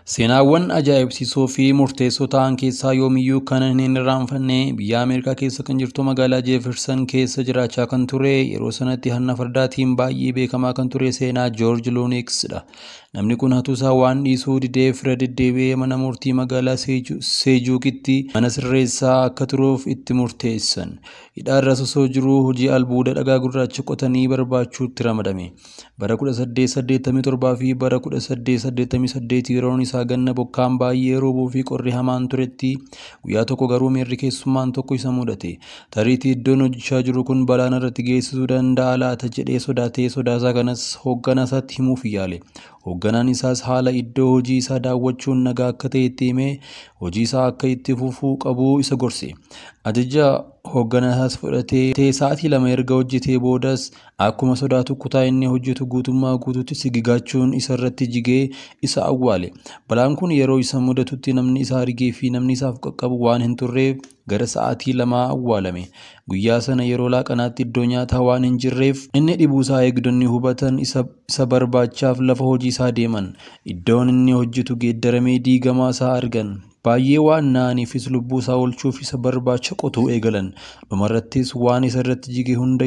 Seenaawwan ajaa'ibsiisoo fi murteessoo ta'an keessaa yoomiyyuu kan hin irraanfanne biyya Ameerikaa keessa kan jirtu magaalaa Jeefersan keessa jiraachaa kan ture, yeroo sanatti hanna fardaatiin baay'ee beekamaa kan ture seenaa Joorj Luuniks dha. Namni kun hatuusaa waan dhiisuu didee fira deddeebi'ee mana murtii magaalaa Seejuukitti mana sirreessaa akka turuuf itti murteessan. Hidhaarra osoo jiruu hojii albuuda dhagaa gurraacha qotanii barbaachuutti ramadame. Bara 1887 fi bara 1888 yeroon isaa ganna bokkaan baay'ee roobuu fi qorri hamaan turetti, guyyaa tokko garuu miirri keessummaan tokko isa mudate. Tariitii iddoon hojjechaa jiru kun balaan irratti geessisuu danda'a laata jedhee sodaatee, sodaasaa kanas hoogganaa isaatti himuuf yaale. Hoogganaan isaas haala iddoo hojii isaa daawwachuun nagaa akka ta'e itti himee, hojii isaa akka itti fufuu qabu isa gorse. Ajaja hoogganaa isaas fudhatee sa'aatii 2 erga hojjetee boodas akkuma sodaatu kutaa inni hojjetu guutummaa guutuutti sigigaachuun isa irratti jigee isa awwaale. Balaan kun yeroo isa mudatutti namni isa argee fi namni isaaf qaqqabu waan hin turreef gara sa'aatii 2 awwaalame. Guyyaa sana yeroo laaqanaatti iddoo nyaataa waan hin jirreef inni dhibuusaa eegdonni hubatan isa barbaachaaf lafa hojii isaa deeman. Iddoon inni hojjetu geeddaramee diigamaa isaa argan. Baay'ee waan na'aniifis lubbuu isaa oolchuuf isa barbaacha qotuu eegalan. Dhumarrattis waan isa irratti jige hunda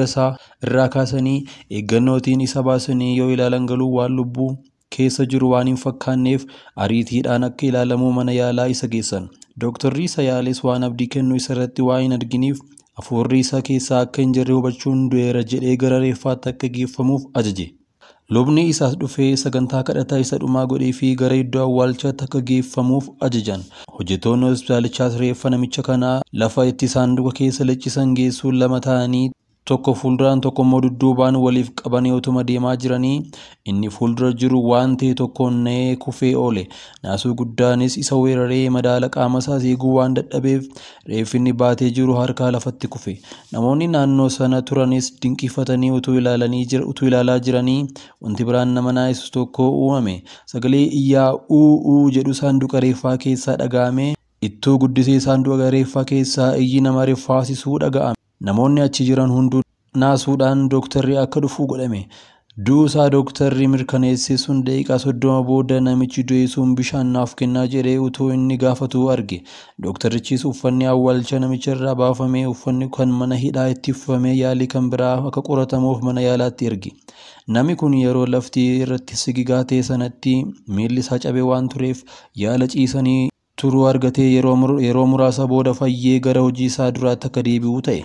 isaa irraa kaasanii eeggannootiin isa baasanii yoo ilaalan galuu waan lubbuu keessa jiru waan hin fakkaanneef ariitiidhaan akka ilaalamuu mana yaalaa isa geessan. Dooktarri isa yaales waan abdii kennu isa irratti waan hin arginiif hafuurri isaa keessaa akka hin jirre hubachuun du'eera jedhee gara reeffaatti akka geeffamuuf ajaje. Lubni isaas dhufee sagantaa kadhataa isa dhumaa godhee fi gara iddoo awwaalchaatti akka geeffamuuf ajajan. Hojjettoonni hospitaalichaas reeffa namicha kanaa lafa itti saanduqa keessa laccisan geessuun lama ta'anii, tokko fuulduraan tokko immoo dudduubaan waliif qabanii utuma deemaa jiranii, inni fuuldura jiru waan ta'e tokkoon na'ee kufee oole. Naasuu guddaanis isa weeraree madaala qaama isaas eeguu waan dadhabeef reeffi inni baatee jiru harkaa lafatti kufe. Namoonni naannoo sana turanis dinqifatanii utuu ilaalaa jiranii wanti biraan nama naasisu tokko uumame. Sagalee iyyaa uu uu jedhu saanduqa reeffaa keessaa dhaga'ame. Ittuu guddisee saanduqa reeffaa keessaa iyyi nama rifaasisuu dhaga'ame. Namoonni achi jiran hunduu naasuudhaan dooktarri akka dhufu godhame. Du'uusaa dooktarri mirkaneesse sun daqiiqaa 30 booda namichi du'e sun bishaan naaf kennaa jedhee utuu inni gaafatu arge. Dooktarrichis uffanni awwaalcha namicha irraa baafamee uffanni kan mana hidhaa itti uffifamee yaalii kan biraa akka qoratamuuf mana yaalaatti erge. Namni kun yeroo lafti irratti sigigaa ta'e sanatti miilli isaa cabee waan tureef yaala ciisanii turuu argatee yeroo muraasa booda fayyee gara hojii isaa duraatti akka deebi'u ta'e.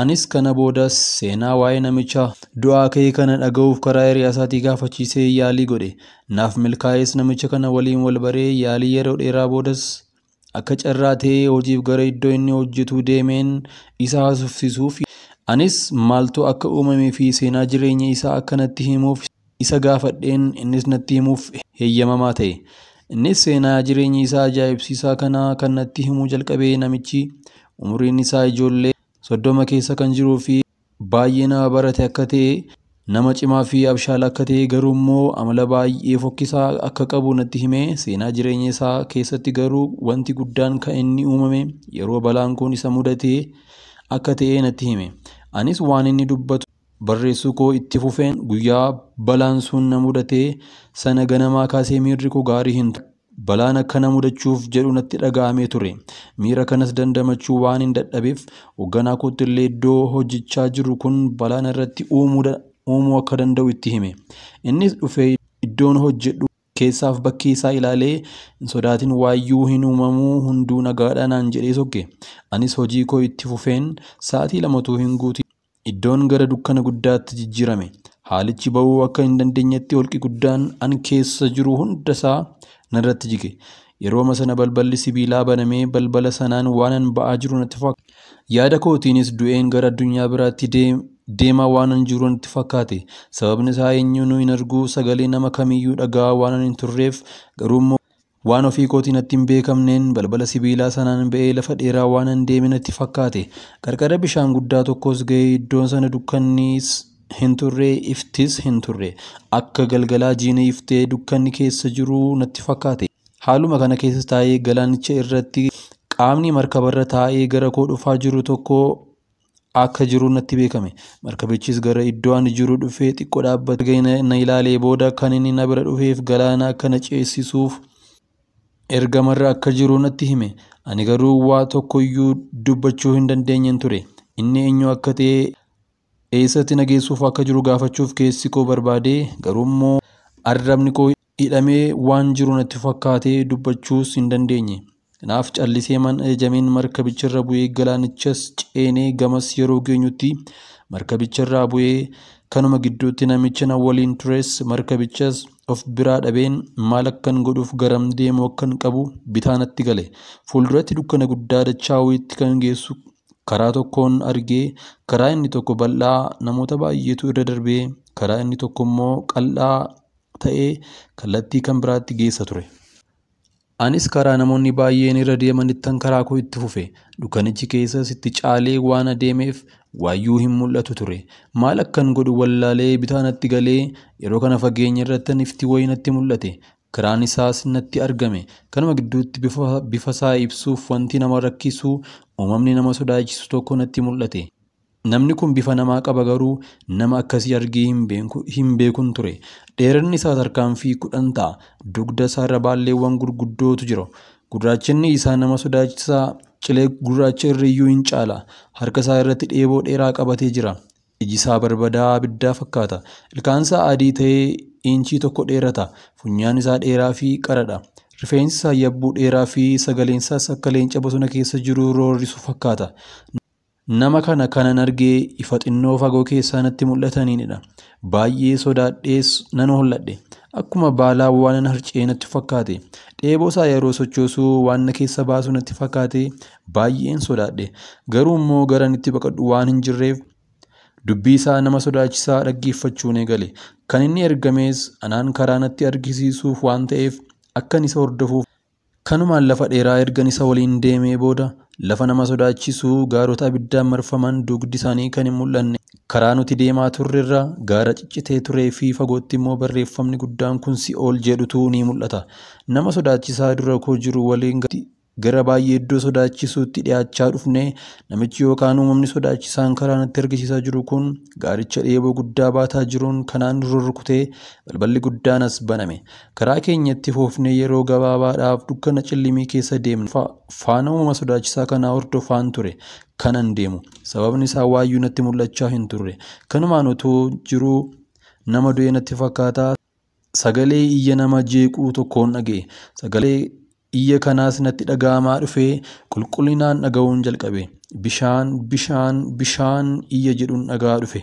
Anis kana booda seenaa waa'ee namicha du'aa ka'e kana dhaga'uuf karaa hiriyaa isaatii gaafachiisee yaalii godhe. Naaf milkaa'es namicha kana waliin wal baree yaalii yeroo dheeraa boodas akka carraa ta'ee hojiif gara iddoo inni hojjetu deemeen isa haasofsiisuuf, anis maaltu akka uumamee fi seenaa jireenya isaa akka natti himuuf isa gaafadheen, innis natti himuuf heeyyamamaa ta'e. Innis seenaa jireenya isaa ajaa'ibsiisaa kana kan natti himuu jalqabee, namichi umuriin isaa ijoollee 30 keessa kan jiruu fi baay'ee nama barate akka ta'e, nama cimaa fi abshaala akka ta'e, garuu immoo amala baay'ee fokkisaa akka qabu natti himee, seenaa jireenya isaa keessatti garuu wanti guddaan kan inni uumame yeroo balaan kun isa mudate akka ta'e natti hime. Anis waan inni dubbatu barreessuu koo itti fufeen, guyyaa balaan sun na mudate sana ganamaa kaasee miirri koo gaarii hin turre. Balaan akka na mudachuuf jedhu natti dhaga'amee ture. Miira kanas dandamachuu waan hin dadhabeef hoogganaa kootti illee iddoo hojjechaa jiru kun balaan irratti uumuu akka danda'u itti hime. Innis dhufee iddoon hojjedhu keessaaf bakkee isaa ilaalee, hin sodaatin, waayyuu hin uumamuu, hunduu nagaadha naan jedhee sokke. Anis hojii koo itti fufeen sa'aatii 2 hin guutin iddoon gara dukkana guddaatti jijjiirame. Haalichi ba'uu akka hin dandeenyetti holqi guddaan an keessa jiru hundasaa narratti jige. Yerooma sana balballi sibiilaa banamee balbala sanaan waanan ba'aa jiru natti fakkaate. Yaada kootiinis du'een gara addunyaa biraatti deemaa waanan jiru natti fakkaate. Sababni isaa eenyuunuu hin argu, sagalee nama kamiyyuu dhaga'aa waanan hin turreef, garuu immoo waan ofii kootiin natti hin beekamneen balbala sibiilaa sanaan ba'ee lafa dheeraa waanan deeme natti fakkaate. Qarqara bishaan guddaa tokkos ga'ee iddoon sana dukkannis hin turre, iftis hin turre. Akka galgalaa jiina iftee dukkanni keessa jiru natti fakkaate. Haaluma kana keessa taa'ee galaanicha irratti qaamni markabarra taa'ee gara koo dhufaa jiru tokko akka jiru natti beekame. Markabichis gara iddoo ani jiru dhufee xiqqoo dhaabbatee na ilaalee booda kan inni na bira dhufeef galaana akka na ceesisuuf ergamarra akka jiru natti hime. Ani garuu waa tokkoyyuu dubbachuu hin dandeenyen ture. Inni eenyu akka ta'e eessatti na geessuuf akka jiru gaafachuuf keessi koo barbaade, garuu immoo arrabni koo hidhamee waan jiru natti fakkaatee dubbachuus hin dandeenye. Kanaaf callisee man ajajameen markabicharra bu'ee galaanichas ceenee gamas yeroo geenyutti markabicharraa bu'ee kanuma gidduutti namicha na waliin tures markabichas of biraa dhabeen maal akkan godhuuf garam deemuu akkan qabu bitaa natti gale. Fuulduratti dukkana guddaa dachaa wayiitti kan geessu karaa tokkoon argee, karaa inni tokko bal'aa namoota baay'eetu irra darbee, karaa inni tokko immoo qal'aa ta'ee kallattii kan biraatti geessa ture. Anis karaa namoonni baay'een irra deemanittan karaa koo itti fufe. Dukkanichi keessas itti caalee waan adeemeef waayyuu hin mul'atu ture. Maal akkan godhu wallaalee bitaa natti galee yeroo kana fageenya irratti ifti wayii natti mul'ate. Karaan isaas natti argame. Kanuma gidduutti bifa isaa ibsuuf wanti nama rakkisu uumamni nama sodaachisu tokko natti mul'ate. Namni kun bifa namaa qaba, garuu nama akkasii argee hin beekun ture. Dheerinni isaa tarkaanfii 10 ta'a. Dugda isaarra baalleewwan gurguddootu jiru. Gurraachinni isaa nama sodaachisaa cilee gurraacha irra iyyuu hin caala. Harka isaa irratti dheeboo dheeraa qabatee jira. Iji isaa barbadaa abiddaa fakkaata. Ilkaan isaa adii ta'ee inchii 1 dheerata. Funyaan isaa dheeraa fi qaradha. Rifeensi isaa yabbuu dheeraa fi sagaleen isaas akka leenca bosona keessa jiru roorrisu fakkaata. Nama kana kanan argee ifa xinnoo fagoo keessaa natti mul'ataniinidha. Baay'ee sodaadhees nan holladhe. Akkuma baalaa waan harca'ee natti fakkaate. Dheeboo isaa yeroo sochoosuu waan na keessa baasu natti fakkaate. Baay'een sodaadhe. Garuu immoo garan itti baqadhu waan hin jirreef dubbii isaa nama sodaachisaa dhaggeeffachuun eegale. Kan inni ergames anaan karaa natti argisiisuuf waan ta'eef akkan isa hordofuuf. Kanumaan lafa dheeraa ergan isa waliin deemee booda lafa nama sodaachisu gaarota abiddaan marfaman dugdi isaanii kan hin mul'anne karaa nuti deemaa turrerra gaara ciccitee turee fi fagootti immoo barreeffamni guddaan kun si'ool jedhutu ni mul'ata. Nama sodaachisaa dura koo jiru waliin gara baay'ee iddoo sodaachisuutti dhiyaachaa dhufne namichi yookaan uumamni sodaachisaan karaa natti argisiisaa jiru kun gaaricha dheeboo guddaa baataa jiruun kanaan rurrukutee balballi guddaan as baname. Karaa keenyatti foofnee yeroo gabaabaadhaaf dukkana cillimii keessa deemne. Faana uumama sodaachisaa kanaa hordofaan ture kanan deemu. Sababni isaa waayyuu natti mul'achaa hin turre. Kanumaan otoo jiruu nama du'e natti fakkaata. Sagalee iyya nama jeequu tokkoon dhaga'e. Sagalee iyya kanaas natti dhaga'amaa dhufee qulqullinaan dhaga'uun jalqabe. Bishaan, bishaan, bishaan iyya jedhuun dhaga'aa dhufe.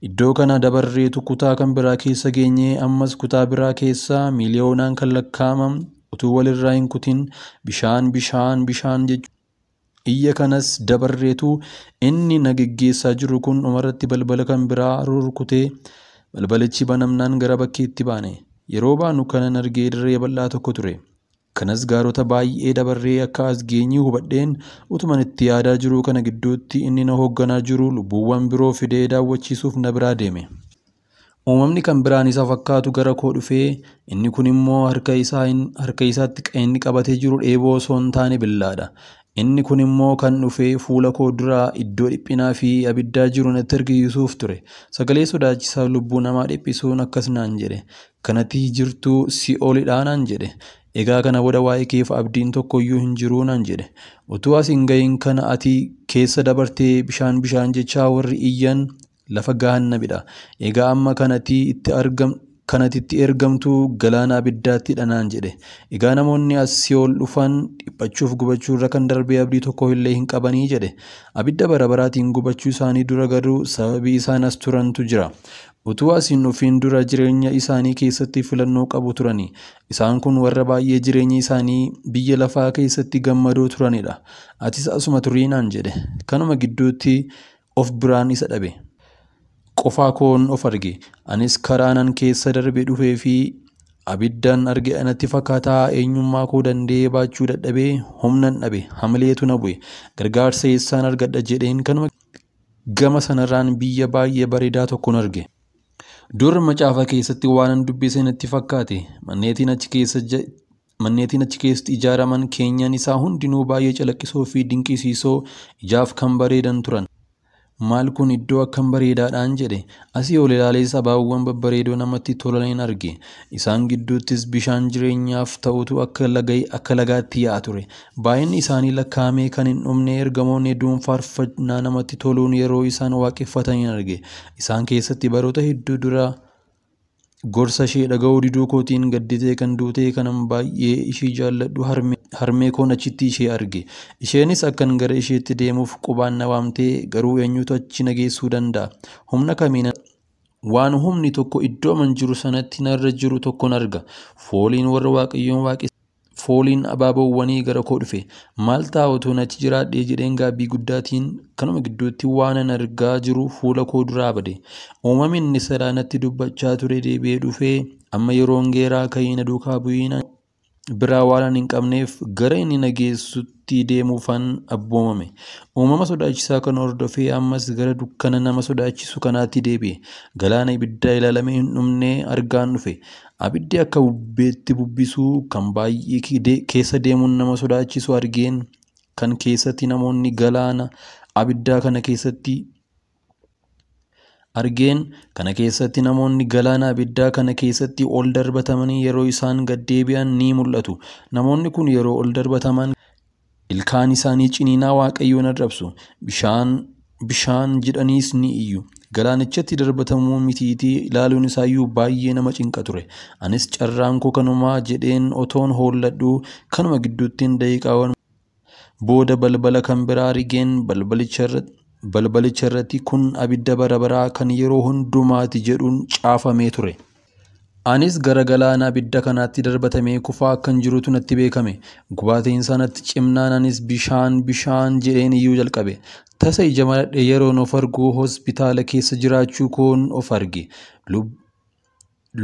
Iddoo kana dabarreetu kutaa kan biraa keessa geenyee ammas kutaa biraa keessa miiliyoonaan kan lakkaa'aman utuu walirraa hin kutin bishaan, bishaan, bishaan jechuudha. Iyya kanas dabarreetu inni na geggeessaa jiru kun dhumarratti balbala kan biraa rurrukutee balbalichi banamnaan gara bakkeetti baane. Yeroo baanu kanan argee dirree bal'aa tokko ture. Kanas gaarota baay'ee dabarree akka as geenyee hubadheen utuman itti yaadaa jiru kana gidduutti inni na hoogganaa jiru lubbuuwwan biroo fidee daawwachiisuuf na biraa deeme. Uumamni kan biraan isa fakkaatu gara koo dhufee inni kun immoo harka isaatti kan inni qabatee jiru dheeboo osoo hin taane billaadha. Inni kun immoo kan dhufee fuula koo duraa iddoo dhiphinaa fi abiddaa jiru natti argisiisuuf ture. Sagalee sodaachisaa lubbuu namaa dhiphisuun akkas naan jedhe. Kanatti jirtu si'oolidha naan jedhe. Egaa kana booda waa'ee keef abdiin tokkoyyuu hin jiruu naan jedhe. Utuu as hin gahin kana ati keessa dabartee bishaan bishaan jechaa warri iyyan lafa gahannabidha. Egaa amma kanatti itti ergamtu galaana abiddaatti naan jedhe. Egaa namoonni as si'ool dhufan dhiphachuuf gubachuu irra kan darbee abdii tokko illee hin qabanii jedhe. Abidda bara baraatiin gubachuu isaanii dura garuu sababii isaan as turantu jira. Utuu as hin dhufin dura jireenya isaanii keessatti filannoo qabu turani. Isaan kun warra baay'ee jireenya isaanii biyya lafaa keessatti gammadoo turanidha. Atis asuma turii naan jedhe. Kanuma gidduutti of biraan isa dhabe. Qofaa koon of arge. Anis karaa nan keessa darbee dhufee fi abiddaan arge anatti fakkaataa eenyummaa koo danda'ee baachuu dadhabee humnan dhabe. Hamileetu na bu'e. Gargaarsa eessaan argadha jedheen kanuma gama sanarraan biyya baay'ee bareedaa tokkoon arge. Dur macaafa keessatti waanan dubbise natti fakkaate. Manneetiin achi keessatti ijaaraman keenyan isaa hundinuu baay'ee calaqqisoo fi dinqisiisoo ijaaf kan bareedan turan. Maal kun iddoo akkam bareedaadhaan jedhe. Asii ol ilaalees abaaboowwan babbareedoo namatti tolaniin arge. Isaan gidduuttis bishaan jireenyaaf ta'utu akka lagaatti yaa'a ture. Baay'inni isaanii lakkaa'amee kan hin dhumne ergamoonni hedduun faarfannaa namatti toluun yeroo isaan waaqeffataniin arge. Isaan keessatti baroota hedduu dura gorsa ishee dhaga'uu diduu kootiin gadditee kan duutee kanan baay'ee ishee jaalladhu harmee koon achitti ishee arge. Isheenis akkan gara isheetti deemuuf qubaan na waamtee garuu eenyutu achi na geessuu danda'a? Humna kamiin waan humni tokko iddoo man jiru sanatti narra jiru tokkon arga. Fooliin warra Waaqayyoon waaqessan fooliin abaaboowwanii gara koo dhufe. Maal ta'a utuun achi jiraadhee jedheen gaabbii guddaatiin kanuma gidduutti waan an argaa jiru fuula koo duraa bade. Uumamni inni silaa natti dubbachaa ture deebi'ee dhufee amma yeroon geeraa ka'ii na duukaa bu'ii biraa waan an hin qabneef gara inni na geessutti deemuufan abboomame. Uumama sodaachisaa kana hordofee ammas gara dukkana nama sodaachisu kanaatti deebi'e. Galaana ibiddaa ilaalamee hin dhumne argaan dhufe. Abiddi akka bubbeetti bubbisuu kan baay'ee keessa deemuun nama sodaachisu argeen kan keessatti namoonni galaana abiddaa kana keessatti argeen kana keessatti namoonni galaana abiddaa kana keessatti ol darbatamanii yeroo isaan gad deebi'an ni mul'atu. Namoonni kun yeroo ol darbataman ilkaan isaanii ciniinaa Waaqayyoon arrabsu. Bishaan jedhaniis ni iyyu. Galaanichatti darbatamuu mitiitii ilaaluun isaayyuu baay'ee nama cinqa ture. Anis carraan koo kanumaa jedheen otoon hoolladhu kanuma gidduuttiin daqiiqaawwan booda balbala kan biraa argeen balbalicha irratti kun abidda bara baraa kan yeroo hundumaati jedhuun caafamee ture. Anis gara galaana abidda kanaatti darbatamee kufaa akkan jirutu natti beekame. Gubaatiin isaa natti cimnaan anis bishaan bishaan jedheen iyyuu jalqabe. Tasa ija maradhee yeroon of argu hospitaala keessa jiraachuu koon of arge.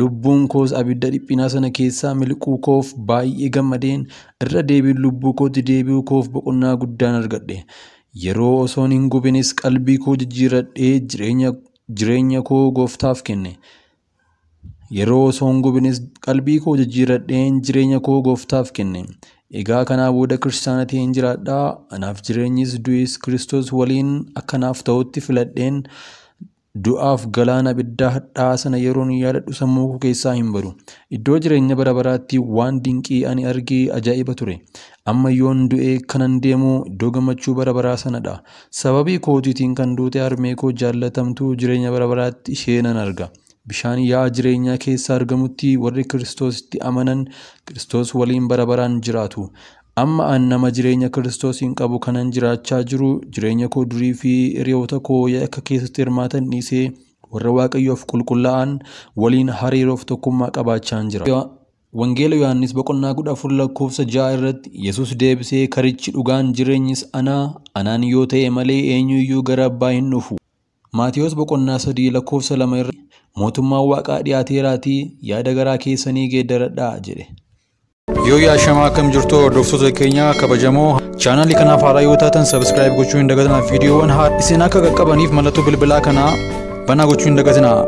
Lubbuun koos abidda dhiphinaa sana keessaa miliquu koof baay'ee gammadeen irra deebiin lubbuu kootti deebi'uu koof boqonnaa guddaan argadhe. Yeroo osoon hin gubinis qalbii koo jijjiiradhee jireenya koo gooftaaf kenne. Yeroo osoo hin gubinis qalbii koo jijjiiradheen jireenya koo gooftaaf kenne. Egaa kanaa booda kiristaana ta'een jiraadhaa. Anaaf jireenyis du'is Kiristoos waliin akkanaaf ta'utti filadheen du'aaf galaana abiddaa hadhaa'aa sana yeroon yaadadhu sammuu koo keessaa hin badu. Iddoo jireenya bara baraatti waan dinqii ani argee ajaa'iba ture. Amma yoon du'ee kanan deemu iddoo gammachuu bara baraa sanadha. Sababii kootiitiin kan duute harmee koo jaallatamtuu jireenya bara baraatti ishee nan arga. Bishaan yaa'a jireenyaa keessa argamutti warri Kiristoositti amanan Kiristoos waliin bara baraan jiraatu. Amma an nama jireenya Kiristoos hin qabu kanan jiraachaa jiru jireenya koo durii fi hiriyoota koo yakka keessatti hirmaatan dhiisee warra Waaqayyoof qulqullaa'an waliin hariiroof tokkummaa qabaachaan jira. Wangeela Yohaannis boqonnaa 14 lakkoofsa 6 irratti Yesuus deebisee karichi dhugaan jireenyis anaa anaan yoo ta'e malee eenyuyyuu gara abbaa hin dhufu. Maatiyos boqonnaa 3 lakkoofsa 2 irratti mootummaan Waaqaa dhiyaateeraatii yaada garaa keessanii geeddaradhaa jedhe. Yoo yaashamaa akkam jirtu hordoftoota keenya kabajamoo chaanaalii kanaaf haaraa yoo taatan sabskiraayib gochuu hin dagatinaa. Viidiyoowwan isin akka qaqqabaniif mallattoo bilbilaa kanaa banaa gochuu hin dagatinaa.